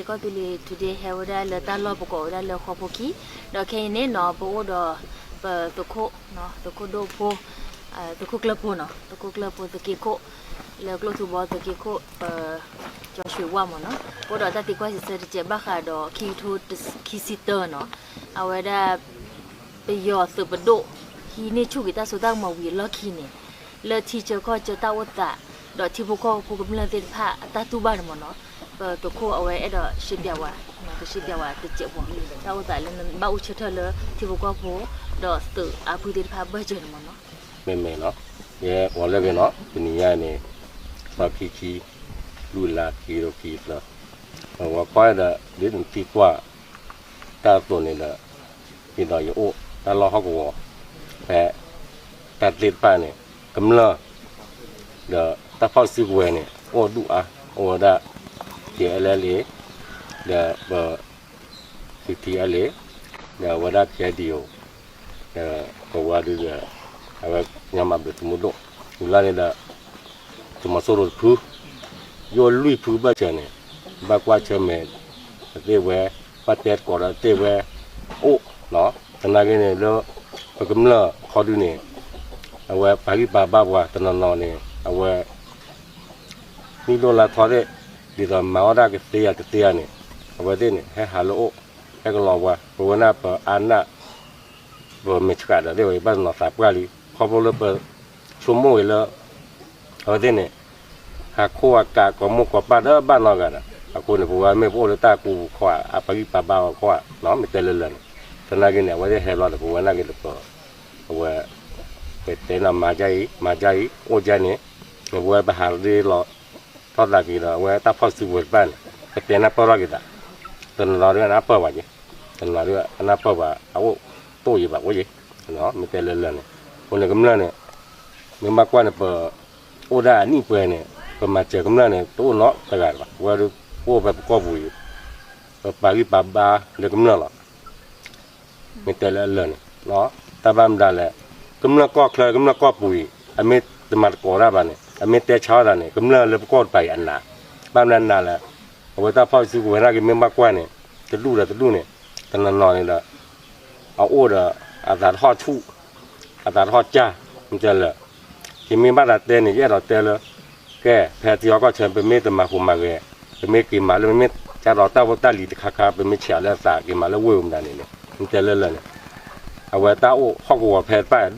ကီၢ်သူလ့ၤ Today ဟဲဝဲဒၣ်လၢတၢ်လီၢ် ပကိးဝဲဒၣ်လၢဃီဖိခံ, ဒီးခဲအံၤန့ၣ်နီၤ ပအိၣ်ဒီး ပသုးခိၣ်, သုးခိၣ်ဒိၣ်ဖိ, သုးခိၣ်ကျၢၢ်ဖိနီၤ, သုးခိၣ်ကျၢၢ်ဖိသုးက့ခိၣ်, လၢကျိၣ်ထူဘီသုးက့ခိၣ်, ပ ကၠီၡွ့ဝၣ်မ့ၢ်နီၤ, ပအိၣ်ဒီးတၢ်သံကွၢ်စံးဆၢတစဲးဘၣ်ဃးဒီး ခံကထိခံဆံတၢနီၤ, အဝဲဒၣ် ပယီၤသုးပဒိၣ် ဟံးန့ၢ်ဆူၣ်က့ၤတၢ်စိတၢ်ကမီၤဝံၤအလီၢ်ခံန့ၣ်, လၢထံဆၢကီၢ်ဆၢတၢ်အိၣ်သး, ဒီးထံဖိကီၢ်ဖိကမျၢၢ်သ့ၣ်တဖၣ်အတၢ်တူၢ်ဘၣ်န့ၣ်မ့ၢ်နီၤ, ပသုးခိၣ်အဝဲအဲၣ်ဒိးရှဲပၠးဝဲ, ကရှဲပၠးဝဲတစဲးဖိ, တၢ်အိၣ်သးလၢနဘၣ်အိၣ်ဆၢထၢၣ်လၢထံဖိကီၢ်ဖိ, ဒီးသုးအါဖုသ့ၣ်တဖၣ်ဘၢၣ်စၢၤန့ၣ်မ့ၢ်နီၤ. မ့မ့ၢ်နီၤ, ယဲပှၤလၢအဂ့ၤနီၤ, တနံၤညါန့ၣ်, သီခံဆံ, လွံၢ်လါ ခံကထိခံဆံသၢ, ပဝဲကွၢ်ဒီး ဒ်နသံကွၢ် တၢ်အသိးန့ၣ်ဒီး, ဒ်သိးယအိၣ်တၢ်လီၢ်ဟီၣ်ကဝီၤ, ဖဲ တၢ်သ့ၣ်တဖၣ်န့ၣ်, ကမျၢၢ် ဒီးတၢ်ဖီၣ်စုကဝဲၤန့ၣ် အိၣ်ဒူၣ်အါ, အိၣ်ဝဲဒၣ် ကဲလဲလ့, ဒီးပ ကထံအလ့, ဒီးအဝဲဒၣ် ခဲဒံၣ်အိၣ်, ဒီးကဝါဒုဒီး, အဝဲညါမၤဘျုးသုးမုၢ်ဒိၣ်, ယူၤလါန့ၣ်ဒီး သုးမီၤစိရိၤတဖု, ယအိၣ်လွံၢ်ဖုဘၢၣ်စၢၤန့ၣ်, ဘၣ်ကွၢ်ဆၢၣ်မဲာ်, အသ့ၣ်ဝဲ, ဘၣ်တဲသကိးဒီးအသ့ၣ်ဝဲ, အိၣ်, သနာ်က့န့ၣ်လၢ, ပကမျၢၢ်ခီဒုန့ၣ်, အဝဲပာ်ဂံၢ်ပာ်ဘါပှၤတနီၤနီၤန့ၣ်, အဝဲ နံၣ်ဒိၣ်လါထီသ့ၣ်, ဒ်သိးမၤအီၣ်ဒၣ်ကသ့ယၤတသ့ယၤန့ၣ်, အဝဲသ့ၣ်န့ၣ် ဟဲဟးလၢအိၣ်, ဟဲကလီၤပှၤ, ပဝဲဒၣ်ပအါနၢ်, ပမဲာ်ဆှးဒီးသ့ၣ်ဝဲ ဘၣ်တနီၤသးပှၢ်လံ, ခီဖျိလၢပ, ဆိကမိၣ်ဂ့ၤလၢ, အဝဲသ့ၣ်န့ၣ်, ဟးခိၣ်အကးကိးမိၢ်ကိးပၢ်ဒီးဘၣ်နီတဂၤဒီး, အဃိန့ၣ် ပဝဲမ့ၢ်ပအိၣ်လၢတၢ်ကူၣ်ခီၣ်အပာ်ဂံၢ်ပာ်ဘါအီၤခီဧါ, မ့ၢ်တဲလၢလၢာ်န့ၣ်, သနာ်က့န့ၣ် အဝဲသ့ၣ်ဟဲလီၤဒီး ပဝဲနာ်က့ဒီးပ, အဝဲ, ပတဲနၤမၤဒ်အံၤ, မၤဒ်အံၤ, အိၣ်ဒ်န့ၣ်, ပဝဲပဟးရ့လီၤ, ထီၣ်သးက့ၤဒီး အဝဲတၢ်ဖီၣ်စုကဝဲၤတဖၣ်န့ၣ်, ပတဲနၢ်ပၢၢ်ထီၣ်က့ၤသး, တနီၤနီၤဒုအနၢ်ပၢၢ်ဘၣ်က့ၤ, တနီၤနီၤဒုအနၢ်ပၢၢ်ဘၣ် အအိၣ်တိၢ်ယံၤဘၣ်အိၣ်က့ၤ, မ့ၢ်တဲလၢလၢာ်န့ၣ်, အဃိန့ၣ်ကမျၢၢ်န့ၣ်, မ့ၢ်ဘၣ်ကွၢ်န့ၣ်ပ, အိၣ်ဒၣ်အနံၣ်ပှဲၤန့ၣ်, ပမၤစၢၤကမျၢၢ်န့ၣ် တအိၣ်နီတဂၤဘၣ်, ပဝဲဒု, ပအိၣ်ဖဲပကီၢ်ပူၤအံၤ, ပပာ်ဂံၢ်ပာ်ဘါလၢကမျၢၢ်လီၤ. မ့ၢ်တဲလၢအလၢာ်န့ၣ်, တၢ်ဘၣ်မတၤလဲၣ်, ကမျၢၢ်ကီၢ်ချၢ ကမျၢၢ်ကီၢ်ပူၤအံၤ, အမ့ၢ်တမၤသကိးတၢ်ဘၣ်န့ၣ်, အမ့ၢ်တဲဆါအီၣ်သးန့ၣ် ကမျၢၢ်လၢပကီၢ်တပၤအံၤအနး, ဘၣ်မနုၤအနးလဲၣ်, အဝဲတၢ်ဖီၣ်စုကဝဲၤနာ်က့မ့ၢ်ဘၣ်ကွၢ်န့ၣ်, တဒူၣ်ဒီးတဒူၣ်န့ၣ်, တနီၤနီၤန့ၣ်ဒီး, အအိၣ်ဒီး, အသးတဟီၣ်ဆူၣ်, အသးတဟီၣ်စၢ်, မ့ၢ်တဲလၢာ်, ယမ့ၢ်ဘၣ်သးတဲန့ၣ် ယအဲၣ်ဒိးတဲလၢ ကဲ ဖဲထံဟီၣ်ကီၢ်ဆၢ ပမ့ၢ်တမၤဃူမၤဂဲၤ, ပမ့ၢ်က့ၤမၤလၢ မ့မ့ၢ်ကဒီးတၢ်ဖိတၢ်လံၤတခါခါ ပမ့ၢ်ဆဲးလၢအသးက့ၤမၤလၢဝ့ၢ်မတၤန့ၣ်န့ၣ် မ့ၢ်တဲလၢလၢာ်န့ၣ်, အဝဲတၢ်အိၣ်ဟီၣ်ကဝီၤဖဲတဖၣ်,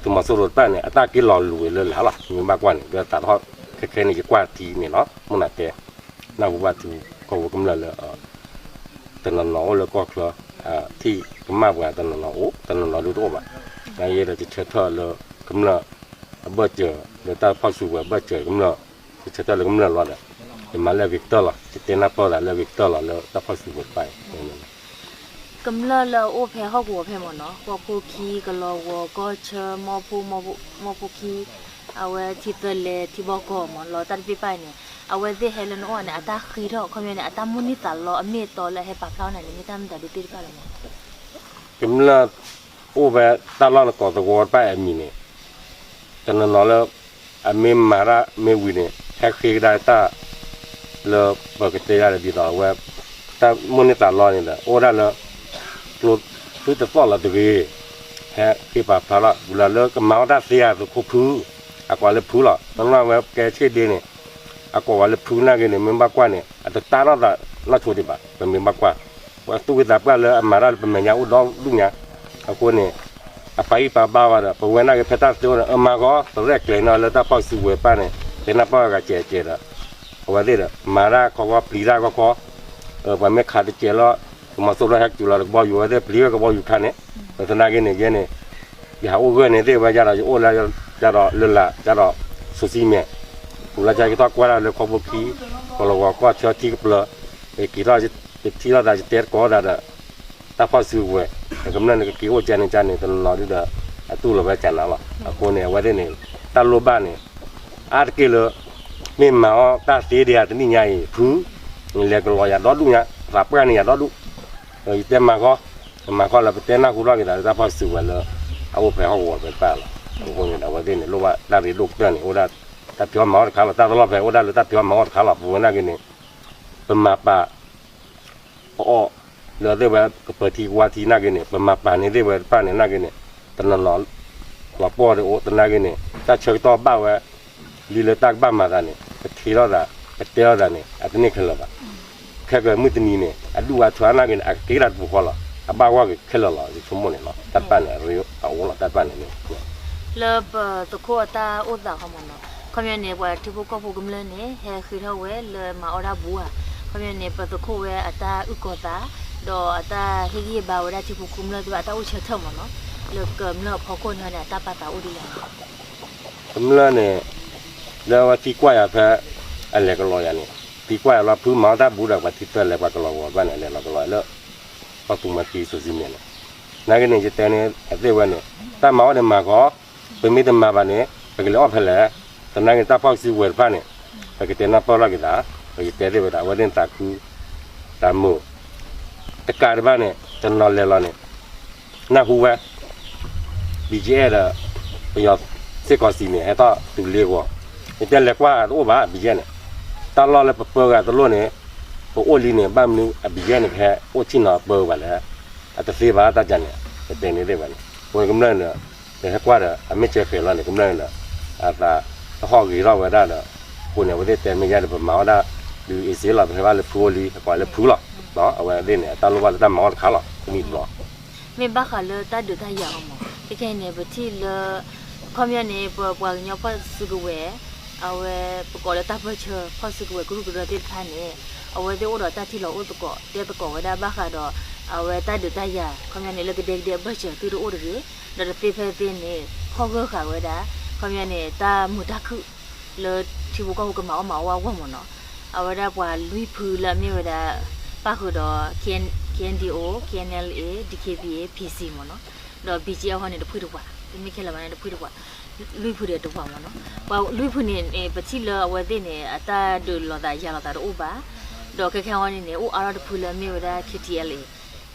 သုးမီၤစိရိၤတဖၣ်န့ၣ် အတၢ်က့ၤလီၤလူၤဝဲလၢလာ်လီၤ. မ့ၢ်ဘၣ်ကွၢ်န့ၣ် ဒီးသးထီၣ်ခဲခဲန့ၣ် ယကွၢ်ထံန့ၣ်လီၤ. မ့ၢ်နတဲ နၢ်ဟူဘၣ်ထံကီၢ်ဖိကမျၢၢ်လၢ တနီၤနီၤအိၣ်လၢကီၢ်ချၢ, ထံၣ်ကမၣ်ပှၤတနီၤနီၤအိၣ်, တနီၤနီၤဒုတအိၣ်ဘၣ်. နယဲဒီးယဆၢထၢၣ်လၢကမျၢၢ်အဘၢၣ်စၢၤ လၢတၢ်ဖီၣ်စုကဝဲၤဘၢၣ်စၢၤကမျၢၢ်, ယဆၢထၢၣ်လၢကမျၢၢ်လီၤဒီး ယမၤလၢအဂ့ၤကတၢၢ်လီၤ. ယတဲနၢ်ပၢၢ်သးလၢအဂ့ၤကတၢၢ်လီၤ လၢတၢ်ဖီၣ်စုကဝဲၤတဖၣ်အံၤ ကမျၢၢ်လၢအအိၣ်ဖဲဟီၣ်ကဝီၤဖဲမ့ၢ်နီၤ, ဃီဖိခံ, ကလီၤဝီၤ, ကီၢ်ဆၢ, မီၢ်ဖိ, မီၢ်ဖိခံ, အဝဲထံသၢလဲၤ, ထံဘီကီၢ်မ့ၢ်လီၤ တၢ်တဘ့ၣ်ပၢ်အံၤန့ၣ်, အဝဲသ့ၣ်ဟဲလၢနအိၣ်န့ၣ် အတၢ်ဃ့ထီၣ် ခီပညီန့ၣ် အတၢ်မိၣ်န့ၢ်သးလီ အမ့ၢ်အတီလၢအဟဲပာ်ဖျါန့ၣ် မ့ၢ်တၢ်မတၤဒုးသ့ၣ်တဖၣ်လဲၣ်မ့ၢ် ကမျၢၢ်အိၣ်ဖဲတၢ်လီၢ်နကိးသဝီတဖၣ်အံၤအမံၤန့ၣ်, တနီၤနီၤလၢ အမ့ၢ်မၤတၢ်မ့ၢ်ဝံၤန့ၣ် ဟဲဃ့ကဒါတၢ် လၢပကတဲယၤလၢဒ်သိးအဝဲ တၢ်မိၣ်န့ၢ်သးလီန့ၣ်ဒီး အိၣ်ဒၣ်လၢ ကျိသုတသီၣ်လီၤတဂ့ၤ, ဟဲဃ့ပာ်ဖျါထီၣ် ဝံၤလီၤလၢကမၤအီၣ်တၢ်သ့ဧါ သုးခိၣ်ဖု, အကိးလၢဖုလီၤ. တနီၤဝဲကဲဆ့ၣ်ဒ့န့ၣ် အကိးဝဲလၢဖုနာ်က့န့ၣ် မ့ၢ်ဘၣ်ကွၢ်န့ၣ် အတတၢ်ထီၣ်သးနီၢ်ဆိဒံးဘၣ် ပမ့ၢ်ဘၣ်ကွၢ်, ပှၤသူၣ်က့သးပှၢ်လၢအမၤတၢ်လၢပမဲာ်ညါအိၣ်ဒီဒူၣ်ညါ, အဃိန့ၣ် အပာ်ဂံၢ်ပာ်ဘါဝဲဒီး ပဝဲနာ်က့ဖဲတၢ်သ့အိၣ်န့ၣ် အမၤဃီ သရဲၣ်ကျဲၤနီၤလၢတၢ်ဖီၣ်စုကဝဲၤတဖၣ်န့ၣ် တဲနၢ်ပၢၢ်ဂၤကဲးကဲးဒီး အဝဲသ့ၣ်ဒီး မၤတၢ်ခီခီ ပျံၤတၢ်ခီခီ, ပှၤမ့ၢ်ခးတစဲးလီၤ သုးမီၤစိရိၤဟဲကတုၤလီၤတကဘီယူၤ အဝဲသ့ၣ်ပျံၤဝဲကဘီယူၤခါန့ၣ်, ဒီးသနာ်က့န့ၣ် ယဲန့ၣ် ယဟးအိၣ်ဂၢၢ်န့ၣ်သ့ၣ်ဝဲ ယၤဒီးယအိၣ်လၢ ယၤဒီးလၢလာ် ယၤဒီး social media, ပူၤလၢယကထီၣ်ကွၢ်တၢ်လၢခီဖိခံ, ကလီၤဂီၤကီၢ်ဆၢထံကပျၢၤ, ယက့ၤထီၣ် ယထံၣ်လိာ်သး ယတဲသကိးသးဒီး တၢ်ဖီၣ်စုကဝဲၤ, ကမျၢၢ်န့ၣ်ကက့ၤအိၣ်ကဲန့ၣ်ကန့ၣ် တနီၤနီၤဒုဒီး အတူၢ်လိာ်ဝဲကနၤလီၤ. အဃိန့ၣ် အဝဲသ့ၣ်န့ၣ် တၢ်လိၣ်ဘၣ်န့ၣ် အါတက့ၢ်လၢ မ့ၢ်မၤအီၣ်တၢ်သ့ဒံးဧါ တနံၣ်ညါအံၤ ဖု, နလဲၤကလီၤယၤဒီဒူၣ်ညါ သးပှၢ်န့ၢ်ယၤဒီဒူၣ်, ယတဲမၤဃီ, မၤဃီလၢပတဲနၢ်ဟူထီၣ်က့ၤသးလၢ တၢ်ဖီၣ်စုကဝဲၤလၢ အအိၣ်ဖဲဟီၣ်ကဝီၤဖဲတဖၣ်လီၤ. အဃိန့ၣ်ဒီး အဝဲသ့ၣ်န့ၣ် လိၣ်ဘၣ်တၢ်ရ့ဒိၣ်ကတၢၢ်န့ၣ် အိၣ်ဒၣ်တၢ်ဖံးအီၣ်မၤအီၣ်တခါလီၤ. တၢ်တလီၢ်ဖဲအိၣ်ဒၣ်လၢတၢ်ဖံးအီၣ်မၤအီၣ်တခါလီၤ. ပဝဲနာ်က့န့ၣ် ပမၤပာ် ပအီၣ်လၢသ့ၣ်ဝဲကပၢၤထံကဝါထံနာ်က့န့ၣ် ပမၤပာ်န့ၢ်သ့ၣ်ဝဲတဖၣ်န့ၣ်နာ်က့န့ၣ် တနီၤနီၤ လီၤပှီၢ်ဒၣ်အိၣ်သနာ်က့န့ၣ် တၢ်ဆၢကတီၢ်ဘၣ်ဝဲ လံလၢတၢ်ကဘၣ်မၤသးန့ၣ် ပထံၣ်လိာ်သး ပတဲလိာ်သးန့ၣ် အတန့ၢ်ခဲလၢာ်ဘၣ်. ခဲကမုၢ်တနံၤန့ၣ် အဒူၣ်အါထွဲနာ်က့န့ၣ် အကက့ၤတၢ်တပူၤဃီလီၤ. အဘၣ်ဂီၢ်က့ၤခဲလၢာ်လီၤ ယဆိကမိၣ်န့ၣ်လီၤ. တၢ်တဖၣ်န့ၣ် အရ့အအိၣ်လီၤ တၢ်တဖၣ်န့ၣ် လၢပသုးခိၣ်အတၢ်အိၣ်သးဃီမ့ၢ်နီၤ, ခီပညီန့ၣ် ပှၤထံဖိကီၢ်ဖိကမျၢၢ်န့ၣ် ဟဲဃ့ထီၣ်ဝဲလၢမၤအီၣ်တၢ်ဘူးဧါ, ခီပညီန့ၣ် ပသုးခိၣ်ဝဲအတၢ်အုၣ်ကီၤသး ဒီးအတၢ်ဟ့ၣ်ဂံၢ်ဟ့ၣ်ဘါဝဲဒၣ်ထံဖိကမျၢၢ်သ့ၣ်တဖၣ်အတၢ်အိၣ်ဆၢထၢၣ်မ့ၢ်နီၤ, လၢကမျၢၢ်အဖီခိၣ်န့ၣ် အတၢ်ပာ်သးအိၣ်ဒ်လဲၣ်. ကမျၢၢ်န့ၣ် လၢအဝဲသံကွၢ်ယၤဖဲ အလဲၤကလီယၤန့ၣ် သံကွၢ်ယၤလီၤ ဖုမၤအီၣ်တၢ်ဘူးဒီးပှၤထံသၢလဲၤပှၤကလီၤဂီၤဘၣ်န့ၣ် အလဲၤလီၤကလီလၢ ကီၢ်သူမၤကံ social media န့ၣ်, နာ်က့န့ၣ် ယတဲန့ၣ်အသ့ၣ်ဝဲန့ၣ် တၢ်မၤအီၣ်န့ၣ်မၤဃီ, ပမ့ၢ်တမၤဘၣ်န့ၣ် ပကလဲၤအီၣ်ဖဲလဲၣ်, သနာ်က့တၢ်ဖီၣ်စုကဝဲၤတဖၣ်န့ၣ် ပကတဲနၢ်ပၢၢ်လိာ်က့ၤသး, ပကတဲသ့ၣ်ဝဲဒၣ် အဝဲသ့ၣ်န့ၣ်သးခု သးမုာ် တကးဒံးဘၣ်န့ၣ် တနီၤလဲၤလီၤန့ၣ် နၢ်ဟူဝဲ BGF ဒီး ပယီၤစ့ၢ်ကီးစံးန့ၣ် ဟဲထီၣ်တုၤလ့ဂီၤ, ယတဲလဲၤကွၢ်တအိၣ်ဘၣ် BGF န့ၣ်, တၢ်လီၢ်လၢပပၢဂၤတလိၣ်န့ၣ် ပအိၣ်လံန့ၣ် ဘၣ်မနုၤအ BGF န့ၣ် ကဟဲအိၣ်ဆ့ၣ်နီၤပၢဘၣ်လဲၣ်, အတသ့ဘၣ်တၢ်ကါန့ၣ် ပတဲန့ၣ်သ့ၣ်ဝဲန့ၣ် ပဝဲကမျၢၢ်န့ၣ်ဒီး ပဟဲကွၢ်ဒီး အမ့ၢ်စၢဃဲၤလီၤန့ၣ် ကမျၢၢ်န့ၣ်ဒီး အသးတဟီၣ်ဂ့ၤထီၣ်ဝဲဒၣ်ဒီး အဃိန့ၣ် အဝဲသ့ၣ်တဲမ့ၢ်ယါဒီး ပမၤအီၣ်ဒၣ် ဒုးအ့စ့လီၤ ပဟဲဘၣ်လၢဖုအိၣ်လံ ပကွၢ်လၢဖုလီၤ, အဝဲသ့ၣ်န့ၣ် အတၢ်လိၣ်ဘၣ်လၢတၢ်မၤအီၣ်တခါလီၤ တနံၣ်တဘျီ မ့ၢ်ဘၣ်ဃးလၢတၢ်ဒုးတၢ်ယၤအီၤမး, ခဲခဲအံၤန့ၣ် ပထံၣ်လၢ ခီပညီန့ၣ် ပပှၤကညီဖီၣ်စုကဝဲၤ အဝဲပကိးလၢတၢ်ပၢၢ်ဆၢဖီၣ်စုကဝဲၤကရူၢ်ကရၢသ့ၣ်တဖၣ်န့ၣ် အဝဲသ့ၣ်အိၣ်ဒီးတၢ်ထံၣ်လိာ်အိၣ်သကိး တဲသကိးဝဲဒၣ်ဘၣ်ဃးဒီး အဝဲတၢ်ဒုးတၢ်ယၤ ခီပညီန့ၣ် လၢကဒဲကဒဲအဘၢၣ်စၢၤသုတအိၣ်တဂ့ၤ, ဒီးတသ့ဖဲသ့န့ၣ် ဖီၣ်ဂၢၢ်ဃာ်ဝဲဒၣ် ခီပညီန့ၣ် တၢ်မုာ်တၢ်ခုၣ် လၢထံဖိကီၢ်ဖိကမၤအီၣ်မၤအီၣ်အဂီၢ်မ့ၢ်နီၤ, အဝဲဒၣ်ပှၤလွံၢ်ဖုလၢအမ့ၢ်ဝဲဒၣ် ပၣ်ဃုာ်ဒီး KN KNDO KNLA DKBA PC မ့ၢ်နီၤ, ဒီး BGF ဟီန့ၣ်တဖုတပှၤ, တမ့ၢ်ခဲလၢာ်ဘၣ်န့ၣ်တဖုတပှၤ, လွံၢ်ဖုဒီးတပှၤမ့ၢ်နီၤ, ပှၤလွံၢ်ဖုန့ၣ် ပထံၣ်လၢအဝဲသ့ၣ်န့ၣ် အတၢ်ဒုးလိာ်သးယၤလိာ်သးတအိၣ်ဘၣ်, ဒီးခဲခဲဟီန့ၣ်န့ၣ် အိၣ်အါထီၣ်တဖုလၢအမ့ၢ်ဝဲဒၣ် KTLA,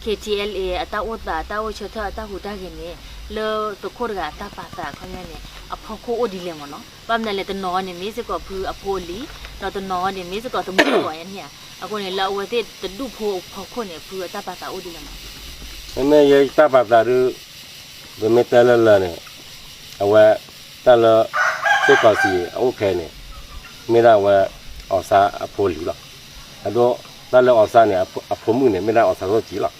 KTLA အတၢ်အိၣ်သး အတၢ်အိၣ်ဆၢထၢၣ် အတၢ်ဟူးတၢ်ဂဲၤန့ၣ် လၢသုးခိၣ်တဂၤအတၢ်ပာ်သးခီပညီန့ၣ် အဖီခိၣ်အိၣ်ဒ်လဲၣ်မ့ၢ်နီၤ, ဘၣ်မနုၤလဲၣ် တနီၤန့ၣ်မ့ၢ်စ့ၢ်ကီးဖုအဖိအလံၤ, ဒီးတနီၤန့ၣ်မ့ၢ်စ့ၢ်ကီးသမူသကိးယါန့ၣ်ဧါ, အဃိန့ၣ် လၢအဝဲသ့ၣ်တဒူၣ်ဖိအဖီခိၣ်န့ၣ် ဖုအတၢ်ပာ်သးအိၣ်ဒ်လဲၣ်မ့ၢ် မ့မ့ၢ်ယတၢ်ပာ်သးဒုး ပမ့ၢ်တဲလၢလၢာ်န့ၣ် အဝဲ တၢ်လၢ စ့ၢ်ကီးစံးအအိၣ်ခဲအံၤန့ၣ် မ့ၢ်ဒၣ်အဝဲ အီၣ်စါအဖိအလံၤလီၤ. အဒိ တၢ်လၢအီၣ်စါန့ၣ် အဖိမုၣ်န့ၣ် မ့ၢ်ဒၣ်အီၣ်စါရိၣ်ကံလီၤ.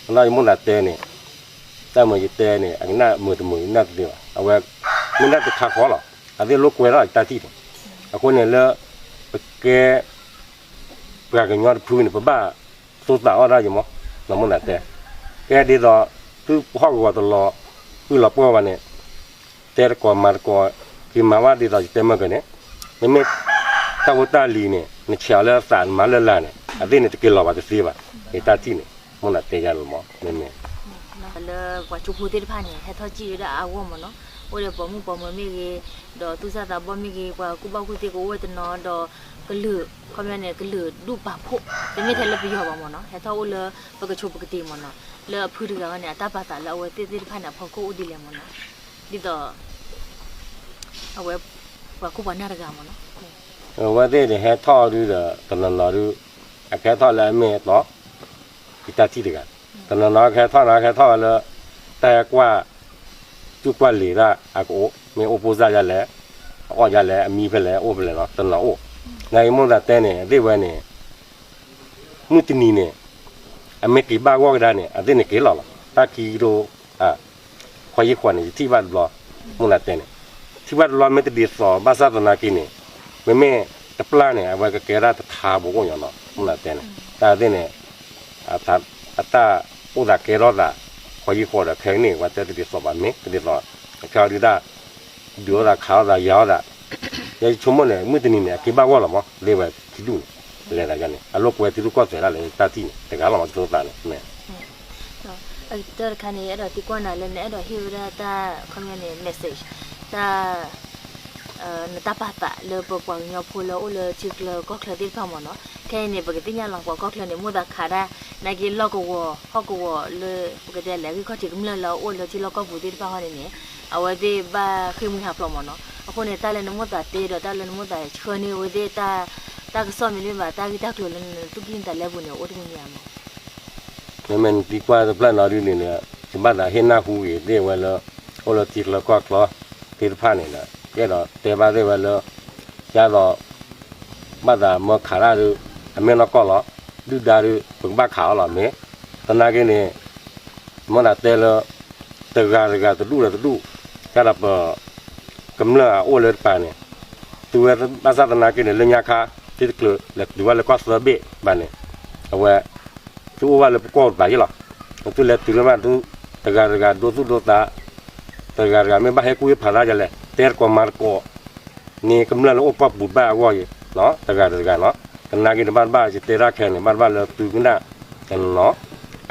အနီၢ်ယမိၢ်သးတဲန့ၣ် တၢ်မၤယတဲန့ၣ် အကနၣ်မုာ်တမုာ်ယနၢ်တသ့ဘၣ်. အဝဲ မ့ၢ်ဒၣ်တခါဃီလီၤ. အသ့ၣ်လိာ်ကွဲထီၣ်ယတၢ်ထံၣ်န့ၣ် အဃိန့ၣ်လၢ ပကဲ ပှၤကညီတဖုန့ၣ် ပဘၣ်သိသးအီၣ်ဒၣ်ယမီၢ် နီၢ်မိၢ်သးတဲ, ကဲဒ်သိး သုပဟီၣ်ကဝီၤတလီၤ ဃုာ်လီၤပှီၢ်ဘၣ်န့ၣ် တဲတကိးမၤတကိး က့ၤမၤဝဲဒ်သိးယတဲမၢ်ကၢန့ၣ် မ့မ့ၢ် တၢ်ဖိတၢ်လံၤန့ၣ် နဆဲးအီၤလၢအသးနမၤလၢလၢ်န့ၣ် အသ့ၣ်န့ၣ်တက့ၤလီၤဘၣ်တသ့ဘၣ်. ယတၢ်ထံၣ်န့ၣ် မိၢ်သးတဲယၤလီၤမီၢ် မ့မ့ၢ် လၢပှၤကၠိဖိသ့ၣ်တဖၣ်န့ၣ် ဟဲထီၣ်စံၣ်ဝဲဒၣ်အါဂီၢ်မ့ၢ်နီၤ, အိၣ်ဒီးပိာ်မုၣ်ပိာ်မၢၤမ့ၢ်ဂ့ၤ, ဒီးသူၣ်စၢ်သးဘီၣ်မ့ၢ်ဂ့ၤ, ပှၤကူၣ်ဘၣ်ကူၣ်သ့ကအိၣ်ဝဲတနီၤ, ဒီးကလုာ် ခီပညီန့ၣ် ကလုာ်ဒူၣ်ပာ်ဖှိၣ် တမ့ၢ်ထဲလၢပယီၤဘၣ်မ့ၢ်နီၤ, ဟဲထီၣ်အိၣ်လၢပကဆိးပကတ့ၤမ့ၢ်နီၤ, လၢအဖုတဂၤန့ၣ် အတၢ်ပာ်သးလၢအဝဲသ့ၣ်သ့ၣ်တဖၣ်န့ၣ် အဖီခိၣ်အိၣ်ဒ်လဲၣ်မ့ၢ်နီၤ, ဒ်သိး အဝဲ ပှၤခိၣ်ပှၤနၢ်တဂၤမ့ၢ်နီၤ အဝဲသ့ၣ်န့ၣ် ဟဲထီၣ်ဒုဒီး တနီၤနီၤဒု အကဟဲထီၣ်လၢအမ့ၢ်အတီ ယတၢ်ထံၣ်တဂၤ, တနီၤနီၤကဟဲထီၣ်နီၤ ကဟဲထီၣ်ဝဲလၢ တၢ်ဟဲကွၢ် တူၢ်ကွၢ်လံာ်တၢ်အကအိၣ် မ့ၢ်အိၣ်ပိၢ်စၢ်ယါလဲၣ်, အအီၣ်ယါလဲၣ်, အမံဖဲလဲၣ်, အိၣ်ဖဲလဲၣ်နီၤ, တနီၤအိၣ်, နအံၤမိၢ်သးတဲန့ၣ် အသ့ၣ်ဝဲန့ၣ် မုၢ်တနံၤန့ၣ် အမ့ၢ်က့ၤဘၣ်ဂီၢ်ကဒါန့ၣ် အသ့ၣ်န့ၣ်က့ၤလီၤလီၤ, တၢ်ခံကဒိ ခွဲးယံာ်ဃီန့ၣ် ယထံၣ်ဘၣ်တဘျီ, မိၢ်သးတဲန့ၣ်, ထံၣ်ဘၣ်တဘျီမ့ၢ်တဒ်သိး ဘၣ်ဆၣ်သနာ်က့န့ၣ် မ့မ့ၢ်တပျၢ်န့ၣ် အဝဲကကဲဒၣ်တထါဘိအိၣ်ညီနီၤ, မိၢ်သးတဲန့ၣ်, တၢ်သ့ၣ်န့ၣ် အတၢ်အိၣ်သးကဲထီၣ်သး ခွဲးယံာ်ဃီဒီး ခဲကနံၣ် ပှၤတဲတဒ်သိးဘၣ်မ့ၢ် တဒ်သိး, ခဲအံၤဒုတၢ် ဒုးအီၣ်သးခးအီၣ်သးယၤအီၣ်သး, ယဆိကမိၣ်န့ၣ် မုၢ်တနံၤန့ၣ် အက့ၤဘၣ်ဂီၢ်လီၤမး, သ့ၣ်ဝဲခံဒူၣ်န့ၣ်, လဲၤသးယါန့ၣ် အလိာ်ကွဲထံရူၢ်ကီၢ်သဲးဒၣ်လၢတၢ်ထံၣ်န့ၣ် တဂၤလီၤမး တသိးသးန့ၣ် မ့ၢ် တၢ်တခါန့ၣ် အဲၣ်ဒိးသံကွၢ်နၤလၢ နအဲၣ်ဒိးဟ့ၣ်ဝဲဒၣ်တၢ် ခီပညီန့ၣ် message တၢ် နတၢ်ပာ်သးလၢပပှၤကညီဖိလၢအိၣ်လၢထံချၢကီၢ်ချၢသ့ၣ်တဖၣ်မ့ၢ်နီၤ, ခဲအံၤန့ၣ် ပကသ့ၣ်ညါလီၤပှၤကီၢ်ချၢန့ၣ် မိၢ်သးခးဒၣ် နာ်က့လီၢ်ကဝီၤ ဟီၣ်ကဝီၤလၢ ပကတဲလဲၣ် ဂံၢ်ခီၣ်ထံးကမျၢၢ်လၢအအိၣ်လၢထံလီၢ်ကီၢ်ပူၤသ့ၣ်တဖၣ်ဟီန့ၣ်န့ၣ် အဝဲသ့ၣ်ဘၣ်ဃ့ၢ်မှံဟးဖျိးမ့ၢ်နီၤ, အဃိန့ၣ် တၢ်လၢနမိၢ်သးတဲဒီး တၢ်လၢနမိၢ်သးဆှၢန့ၢ်အဝဲသ့ၣ် တၢ်ကစီၣ်မ့တမ့ၢ်ဘၣ် တၢ်ဂံၢ်တၢ်ကျိၤလၢနသူၣ်ကံၢ်နသးလဲပူၤန့ၣ် အိၣ်တမံၤမံၤဧါမး မ့မ့ၢ်နသံကွၢ်တဖျၢၣ်နီၤဒ်န့ၣ်ဒီး ယဘၣ်သးဟ့ၣ်နၢ်ဟူဂ့ၤသ့ၣ်ဝဲလၢ အိၣ်လၢထံချၢကီၢ်ချၢသ့ၣ်တဖၣ်န့ၣ်ဒီး ကအဲၣ်ဒိးတဲဘၣ်သ့ၣ်ဝဲလၢ ကဒီး ဘၣ်သးမၢခးတၢ်ဒီး အမ့ၢ်နီၢ်ကီၢ်လီၤ. ဒုၣ်ဒါဒီး ပကဘၣ်ခးအီၤလီၤမ့ၢ် သနာ်က့န့ၣ် မ့ၢ်ဒၣ်တဲလၢ တဂၤတဂၤတဒူၣ်ဒီးတဒူၣ် ကဒီးပ ကမျၢၢ်အအိၣ်လၢတပၤန့ၣ် သုဝဲဘၣ်ဆၣ်သနာ်က့န့ၣ် လၢညါခါ သုတချုးလဲၤတုၤဘၣ်လၢကီၢ်သၢဘ့ၣ်ဘၣ်န့ၣ် အဝဲ သုအိၣ်ဘၣ်လၢပကီၢ်တပၤယ့ၣ်လီၤ. သုလဲၤတုၤလၢမးသု တဂၤတဂၤဒိသူၣ်ဒိသး တဂၤတဂၤမ့ၢ်ဘၣ်ဟဲကူၣ်ဟ့ၣ်ဖးသးယလဲၣ် တဲတကိးမၤတကိး န့ၣ်ကမျၢၢ်လၢအိၣ်ကီၢ်ပူၤတဖၣ်အဂီၢ်အံၤ တဂၤတဂၤနီၤ သနာ်က့န့ၣ် ဘၣ်တဘၣ်ယတဲတၢ်ခဲန့ၣ် ဘၣ်တဘၣ်လၢသုကနၣ် တနီၤ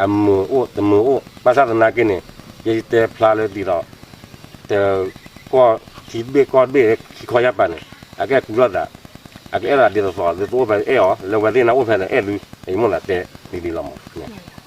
အမုာ်အိၣ်တမုာ်အိၣ် ဘၣ်ဆၣ်သနာ်က့န့ၣ် ယဲယတဲဖျါလၢဒ်သိး တ ကီၢ်ထံတဘ့ၣ်ကီၢ်တဘ့ၣ်ခံခီယၢ်ပၤန့ၣ် အကအဲၣ်ကူလိာ်သး အကအဲၣ်သးဒ်သိးသိး သုအိၣ်ဖဲအဲၣ်အီၤ လၢဝဲသ့ၣ်န့ၣ်အိၣ်ဖဲန့ၣ်အဲၣ်သု ယမိၣ်သးတဲဒ်န့ၣ်လီၤမး.